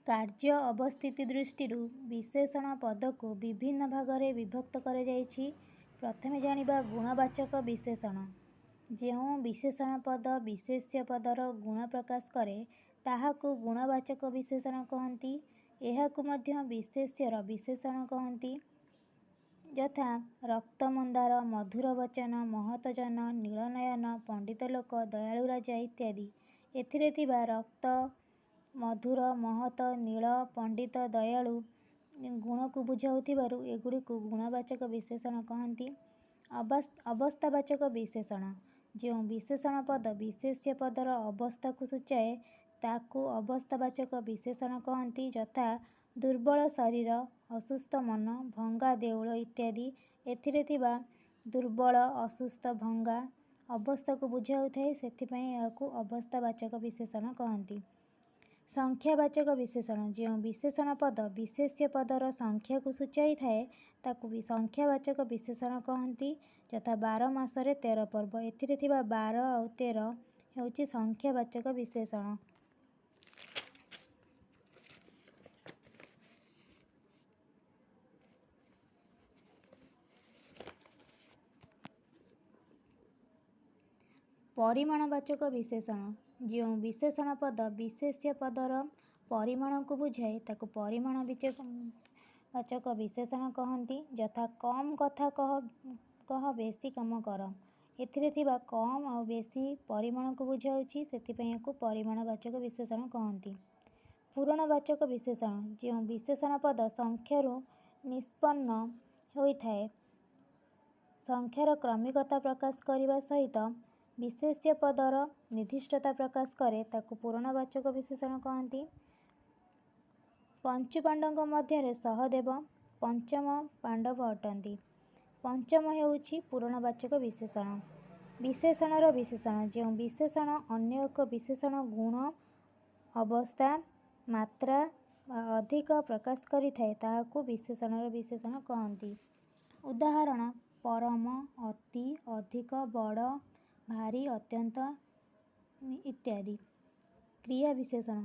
କାର୍ଯ୍ୟ ଅବସ୍ଥିତି ଦୃଷ୍ଟିରୁ ବିଶେଷଣ ପଦକୁ ବିଭିନ୍ନ ଭାଗରେ ବିଭକ୍ତ କରାଯାଇଛି। ପ୍ରଥମେ ଜାଣିବା ଗୁଣବାଚକ ବିଶେଷଣ। ଯେଉଁ ବିଶେଷଣ ପଦ ବିଶେଷ୍ୟ ପଦର ଗୁଣ ପ୍ରକାଶ କରେ, ତାହାକୁ ଗୁଣବାଚକ ବିଶେଷଣ କହନ୍ତି। ଏହାକୁ ମଧ୍ୟ ବିଶେଷ୍ୟର ବିଶେଷଣ କହନ୍ତି। ଯଥା ରକ୍ତ ମନ୍ଦାର, ମଧୁର ବଚନ, ମହତ ଜନ, ନୀଳନୟନ, ପଣ୍ଡିତ ଲୋକ, ଦୟାଳୁ ରାଜା ଇତ୍ୟାଦି। ଏଥିରେ ଥିବା ରକ୍ତ, ମଧୁର, ମହତ, ନୀଳ, ପଣ୍ଡିତ, ଦୟାଳୁ ଗୁଣକୁ ବୁଝାଉଥିବାରୁ ଏଗୁଡ଼ିକୁ ଗୁଣବାଚକ ବିଶେଷଣ କହନ୍ତି। ଅବସ୍ଥାବାଚକ ବିଶେଷଣ। ଯେଉଁ ବିଶେଷଣ ପଦ ବିଶେଷ୍ୟ ପଦର ଅବସ୍ଥାକୁ ସୂଚାଏ, ତାକୁ ଅବସ୍ଥାବାଚକ ବିଶେଷଣ କହନ୍ତି। ଯଥା ଦୁର୍ବଳ ଶରୀର, ଅସୁସ୍ଥ ମନ, ଭଙ୍ଗା ଦେଉଳ ଇତ୍ୟାଦି। ଏଥିରେ ଥିବା ଦୁର୍ବଳ, ଅସୁସ୍ଥ, ଭଙ୍ଗା ଅବସ୍ଥାକୁ ବୁଝାଉଥାଏ, ସେଥିପାଇଁ ଏହାକୁ ଅବସ୍ଥାବାଚକ ବିଶେଷଣ କହନ୍ତି। ସଂଖ୍ୟାବାଚକ ବିଶେଷଣ। ଯେଉଁ ବିଶେଷଣ ପଦ ବିଶେଷ୍ୟ ପଦର ସଂଖ୍ୟାକୁ ସୂଚାଇଥାଏ, ତାକୁ ସଂଖ୍ୟାବାଚକ ବିଶେଷଣ କହନ୍ତି। ଯଥା 12 ମାସରେ 13 ପର୍ବ। ଏଥିରେ ଥିବା 12 ଆଉ 13 ହେଉଛି ସଂଖ୍ୟାବାଚକ ବିଶେଷଣ। ପରିମାଣବାଚକ ବିଶେଷଣ। ଯେଉଁ ବିଶେଷଣ ପଦ ବିଶେଷ୍ୟ ପଦର ପରିମାଣକୁ ବୁଝାଏ, ତାକୁ ପରିମାଣବାଚକ ବିଶେଷଣ କହନ୍ତି। ଯଥା କମ୍ କଥା କହ, ବେଶୀ କାମ କର। ଏଥିରେ ଥିବା କମ୍ ଆଉ ବେଶୀ ପରିମାଣକୁ ବୁଝାଉଛି, ସେଥିପାଇଁ ଏହାକୁ ପରିମାଣବାଚକ ବିଶେଷଣ କହନ୍ତି। ପୂରଣବାଚକ ବିଶେଷଣ। ଯେଉଁ ବିଶେଷଣ ପଦ ସଂଖ୍ୟାରୁ ନିଷ୍ପନ୍ନ ହୋଇଥାଏ, ସଂଖ୍ୟାର କ୍ରମିକତା ପ୍ରକାଶ କରିବା ସହିତ ବିଶେଷ୍ୟ ପଦର ନିର୍ଦ୍ଦିଷ୍ଟତା ପ୍ରକାଶ କରେ, ତାକୁ ପୂରଣବାଚକ ବିଶେଷଣ କହନ୍ତି। ପଞ୍ଚୁପାଣ୍ଡବଙ୍କ ମଧ୍ୟରେ ସହଦେବ ପଞ୍ଚମ ପାଣ୍ଡବ ଅଟନ୍ତି। ପଞ୍ଚମ ହେଉଛି ପୂରଣବାଚକ ବିଶେଷଣ। ବିଶେଷଣର ବିଶେଷଣ। ଯେଉଁ ବିଶେଷଣ ଅନ୍ୟ ଏକ ବିଶେଷଣ ଗୁଣ, ଅବସ୍ଥା, ମାତ୍ରା ବା ଅଧିକ ପ୍ରକାଶ କରିଥାଏ, ତାହାକୁ ବିଶେଷଣର ବିଶେଷଣ କହନ୍ତି। ଉଦାହରଣ ପରମ, ଅତି, ଅଧିକ, ବଡ଼, ଭାରି, ଅତ୍ୟନ୍ତ ଇତ୍ୟାଦି। କ୍ରିୟା ବିଶେଷଣ।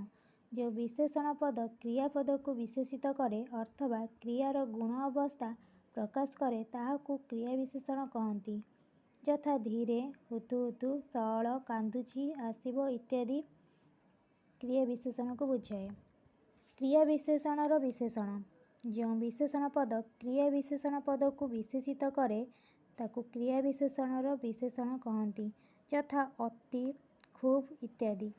ଯେଉଁ ବିଶେଷଣ ପଦ କ୍ରିୟାପଦକୁ ବିଶେଷିତ କରେ ଅଥବା କ୍ରିୟାର ଗୁଣ ଅବସ୍ଥା ପ୍ରକାଶ କରେ, ତାହାକୁ କ୍ରିୟା ବିଶେଷଣ କହନ୍ତି। ଯଥା ଧୀରେ, ହୁତୁ ହୁତୁ, ସଅଳ, କାନ୍ଦୁଛି, ଆସିବ ଇତ୍ୟାଦି କ୍ରିୟା ବିଶେଷଣକୁ ବୁଝାଏ। କ୍ରିୟା ବିଶେଷଣର ବିଶେଷଣ। ଯେଉଁ ବିଶେଷଣ ପଦ କ୍ରିୟା ବିଶେଷଣ ପଦକୁ ବିଶେଷିତ କରେ, ତାକୁ କ୍ରିୟା ବିଶେଷଣର ବିଶେଷଣ କହନ୍ତି। ଯଥା ଅତି, ଖୁବ୍ ଇତ୍ୟାଦି।